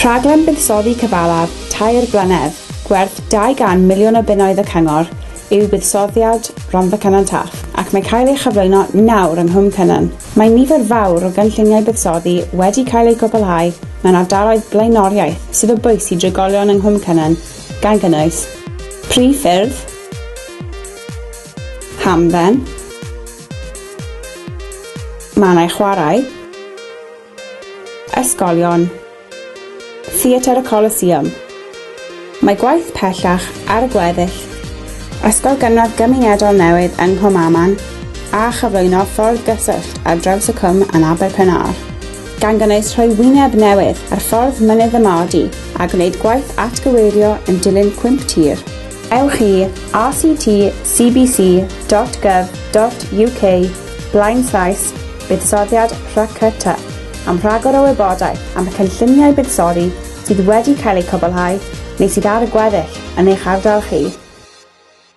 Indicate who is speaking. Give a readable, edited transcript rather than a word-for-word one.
Speaker 1: Rhaglen buddsoddi cyfalaf tair blynedd, gwerth 200 miliwn o bunnoedd y cyngor, yw buddsoddiad Rhondda Cynon Taf, ac mae cael ei chyflwyno nawr yng Nghwm Cynon. Mae nifer fawr o gynlluniau buddsoddi wedi cael eu cwblhau mewn ardaloedd blaenoriaeth sydd o bwys i drigolion yng Nghwm Cynon, gan gynnwys prif ffyrdd, hamdden, mannau chwarae, ysgolion, Theatr y Colosseum. Mae gwaith pellach ar y gweddill, Ysgol Gynradd Gymunedol newydd yng Nghwmaman a chyflwyno ffordd gyswllt ar draws y cwm yn Aberpennar, gan gynnwys rhoi wyneb newydd ar ffordd Mynydd y Mardy a gwneud gwaith atgyweirio yn dilyn cwymp tir. Ewch i rctcbc.gov.uk blaenslaes buddsoddiad RCT am rhagor o wybodaeth am y cynlluniau buddsoddi sydd wedi cael eu cwblhau neu sydd ar y gweddill yn eich ardal chi.